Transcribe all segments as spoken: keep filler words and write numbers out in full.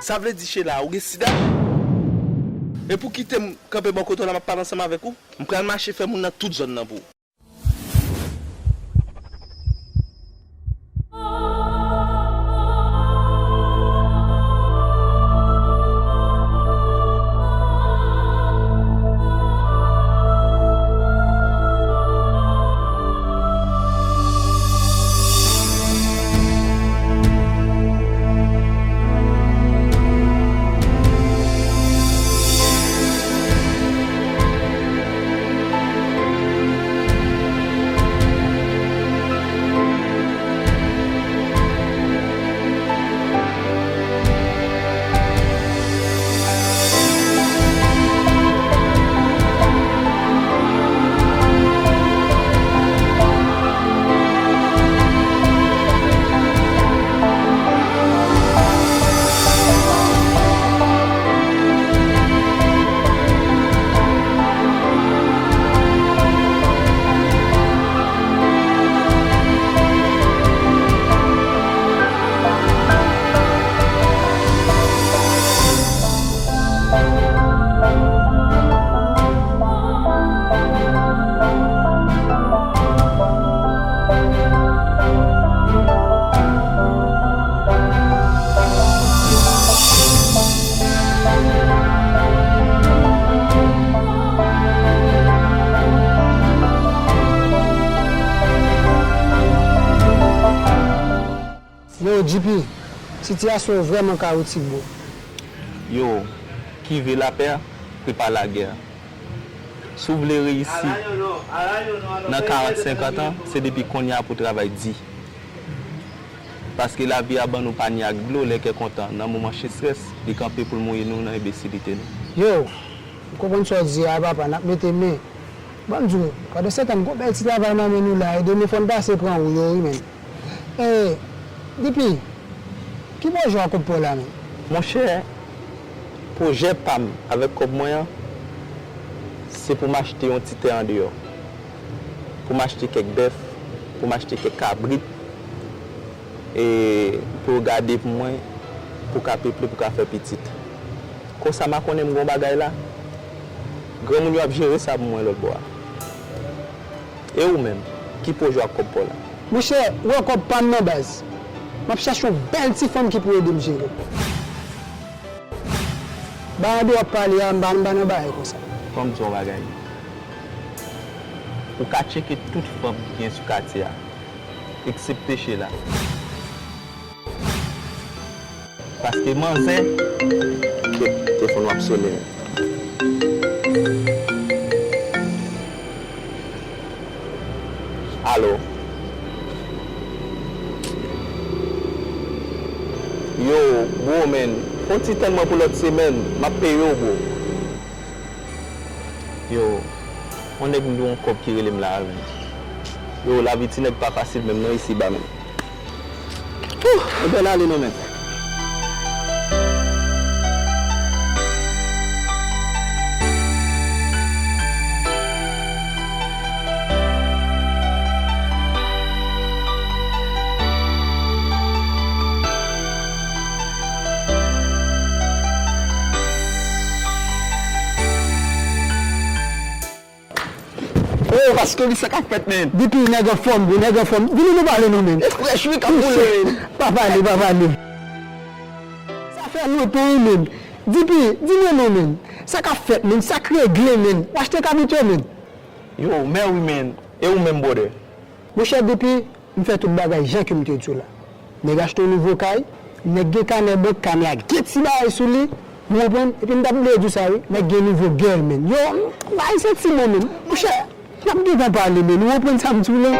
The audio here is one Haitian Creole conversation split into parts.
Sa vle di, Sheila, ou gen sida? E pou kite m kanpe bò kote w la, m ap pale ansanm avèk ou? M pral mache fè moun nan tout zòn nan pou ou. Yo, G P, sitiyasyon yo vrèman kawotik, bro. Yo, qui veut la paix, prépare la guerre. Si w vle reyisi nan karant, senkant an, se depi kounye a pou w travay di. Paske lavi a ban nou panye ak dlo lè kè kontan, nan moman chestrès, li kanpe pou l mouye nou nan enbesilite nou. Yo, m konprann sa w di a, papa, n ap mete men. Ban m di w, pandan se tan, gwo bèl ti travay nan men nou la, e demen fò n pase pran ou yo, wi, men. E, D P, ki pwojè w ak kòb pa w la menm? Monchè, pwojè pa m avèk kòb mwen an, se pou m achte yon ti tè andeyò. Pou m achte kèk bèf, pou m achte kèk kabrit, e pou yo gade pou mwen, pou ka peple, pou ka fè pitit. Konsa, m a konnen m gon bagay la. Granmoun yo ap jere sa pou mwen lòt bò a. E ou menm, ki pwojè w ak kòb pa w la? Monchè, ou wè kòb pa m nan baz. M ap chache yon bèl ti fanm ki pou ede m jere. Bagay de w ap pale a, m pa, m pa nan bagay konsa. Fò m di w yon bagay. Ou ka tcheke tout fanm ki gen sou katye a, eksepte Sheila. Paske manzè. Kèt, telefòn w ap sonnen. Alo. Yo, bro, man. Fè yon ti tann mwen pou lòt semèn. M ap peye w, bro. Yo, yon nèg m dwe yon kòb ki rele m la, man. Yo, lavi ti nèg pa fasil menm non isi ba, man. Wouh! Ebyen, n ale non, men. Oh, paske li sa k ap fèt, men. Depi nèg anfòm, bro, nèg anfòm. Vini nou pale non, men. E frèch, wi, k ap boule, men. Pa pale, pa pale. Sa fè lontan, wi, men. Depi, di mwen non, men. Sa k ap fèt, men. Sa k regle, men. W achte kabrit yo, men. Yo, mè wi, men. E ou menm, brother? Monchè, depi m fè tout bagay jan ke m te di w la. Nèg achte yon nouvo kay, nèg gen kanè bank, kanè a gen ti bagay sou li, ou konprann? Epi m t ap bliye di w sa wi, nèg gen nouvo girl, man. Yo, bagay santiman, man. Monchè, n ap gentan pale, man. Ou konprann sa m di w la?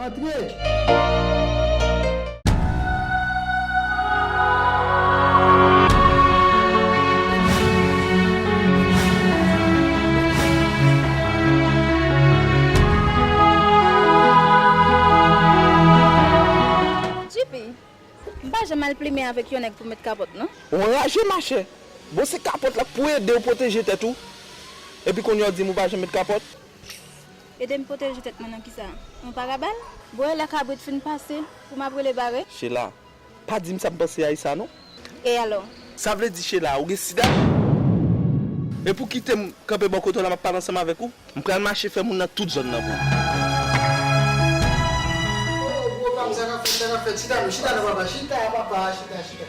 Antre! Rimen avèk yon nèg pou met kapòt, non? Ou anraje, machè. Bon, se kapòt la k pou ede w pwoteje tèt ou. Epi kounye a w di m ou pa janm met kapòt? Ede m pwoteje tèt mwen nan kisa? Yon parabal? Bon, e lè kabrit fin pase, pou m ap rele bare? Sheila, pa di m sa m panse a sa non. E alò? Sa vle di, Sheila, ou gen sida? E pou kite m kanpe bò kote w la, m ap pale ansanm avèk ou? M pral mache fè moun nan tout zòn nan pou ou. Oh, gwo pa m, sa k ap fèt, sa k ap fèt? Chita non, chita non, papa, chita, papa, chita, chita.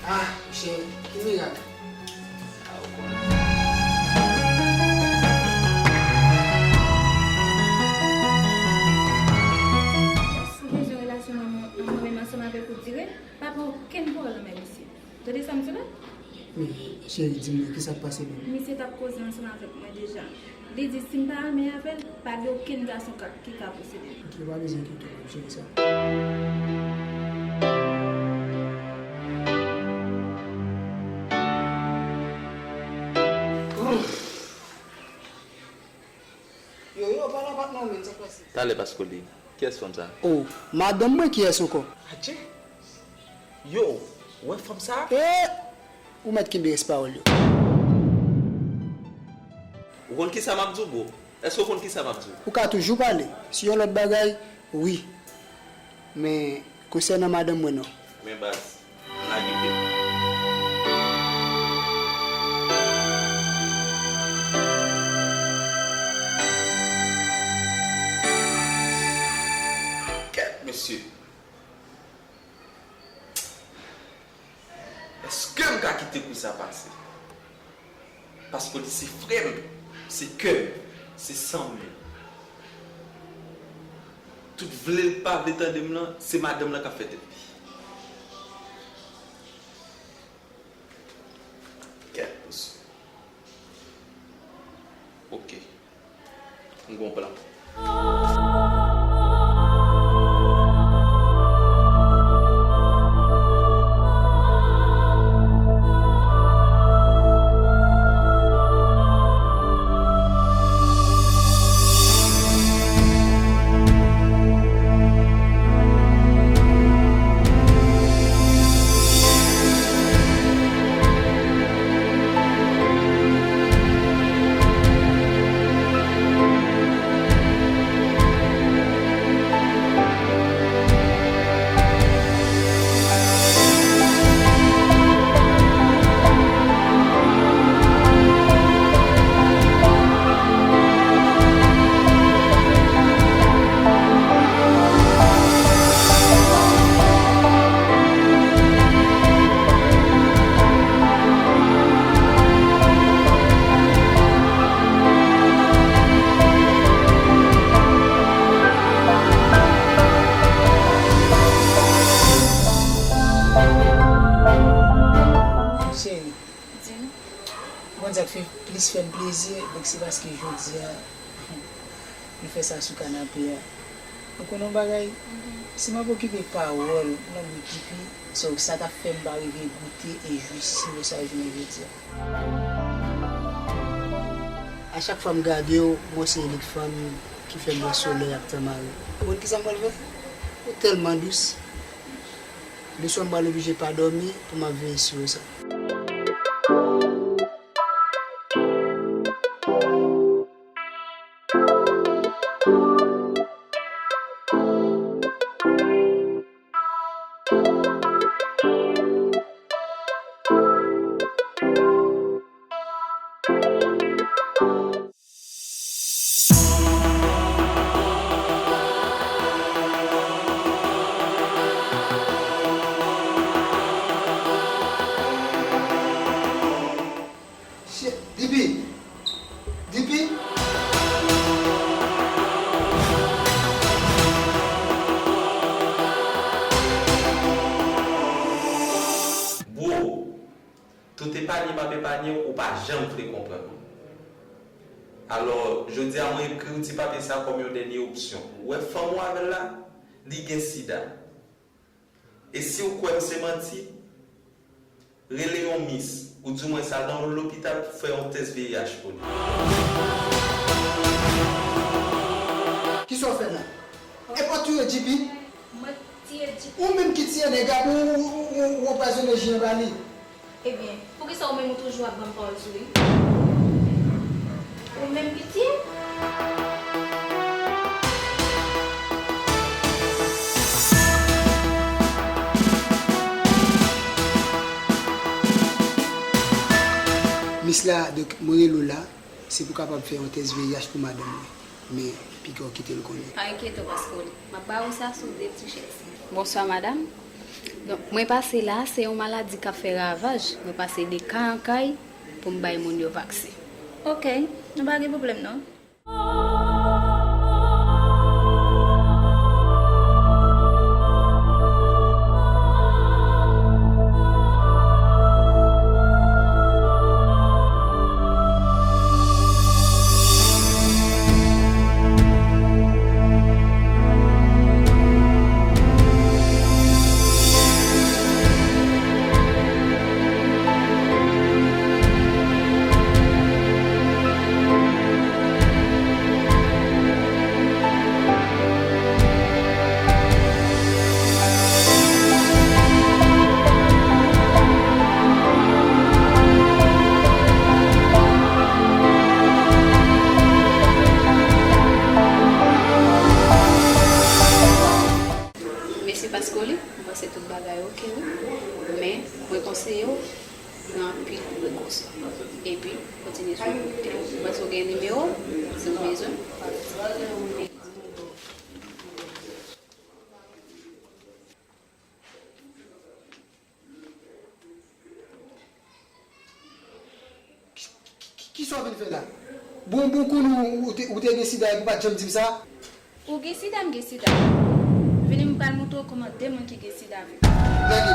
Ah, cheri, ki mirak? Ah, ou konnen. Èske w bezwen relasyon an mwen, an mwen menm ansanm avèk ou dire? Pa pran okenn pawòl anvè misye. Tande sa m di w la? Men, cheri, di m non, kisa k pase menm? Misye t ap koze ansanm avèk mwen deja. Li di si m pa renmen avè l, pa gen okenn gason ka, ki ka posede l. Ok, pa bezwen enkyete w, m jere sa. Yo, yo, pale ak nou, men, sa k pase? Talè, Pascoli. Kiyès fanm sa? Oh, madanm mwen, kiyès ankò? Adje! Yo, ou wè fanm sa? Eh! Ou mèt kenbe rès pawòl yo. Ou konn kisa m ap di w, bro? Èske w konn kisa m ap di w? Ou ka toujou pale. Si yon lòt bagay, wi. Men, konsènan madanm mwen, non. Men baz, m lage pye m. Kèt, mesye. Èske m ka kite kou sa pase? Paske li se frè m, se kè m, se san m li. Tout vle l pa vle tande m lan, se madanm lan k ap fè tèt li. Kèt, mesye. Ok. M gon plan. Cheri, di m. Bondye ap fè plis fè m plezi, donk se paske jodi a, nou fè sa sou kanape a. Ou konnen yon bagay? Mhm. Si m ap okipe pawòl yon nonm ki pi, so, sa t ap fè m pa rive goute e jwi siwo sa jounen jodi a. A chak fwa m gade w, m wè se inik fanm ki fè m wè solèy ak tanmari. Ou konn kisa m pral fè? Ou tèlman dous. Leswa m pral oblije pa dòmi pou m ap veye siwo sa. Shit, D P! D P! Bro, tout epanye m ap epanye w, ou pa janm vle konprann. Alò, jodi a mwen ekri w ti papye sa kòm yon dènye opsyon. Ou wè fanm ou avè l la, li gen sida. E si w kwè m se manti, rele yon mis, oudimwens al nan yon lopital pou fè yon tès V I H pou li. Kisa w fè la? E pa touye G P? Mwen, Tiye di. Ou menm ki tiye nèg la pou ou, ou, ou, ou anpwazonnen ji an ba li. Ebyen, poukisa ou menm ou toujou ap ban m pawòl sou li? Ou menm ki tiye? Miss la, donk, mwen rele w la, se pou kapab fè yon tès V I H pou madanm mwen. Men, piga w kite l konnen. Pa enkyete w, Pascoli. M ap ba ou sa sou de ti chèz. Bonswa, madanm. Donk, mwen pase la, se yon maladi k ap fè ravaj. Mwen pase de kay an kay pou m bay moun yo vaksen. Oke, nou pa gen pwoblèm, non. Mesye Pascoli, mwen panse tout bagay oke wi, men mwen konseye w pran anpil prekosyon. Epi, kontinye swiv doktè w. Mwen panse w gen nimewo, si w bezwen, w ap di. Ki, ki, ki, kisa w vin fè la? Bon, bon, konnen ou, ou te, ou te gen sida epi w pa t janm di m sa? Ou gen sida, m gen sida. Vini, m pral montre w kòman de moun ki gen sida viv. Gade.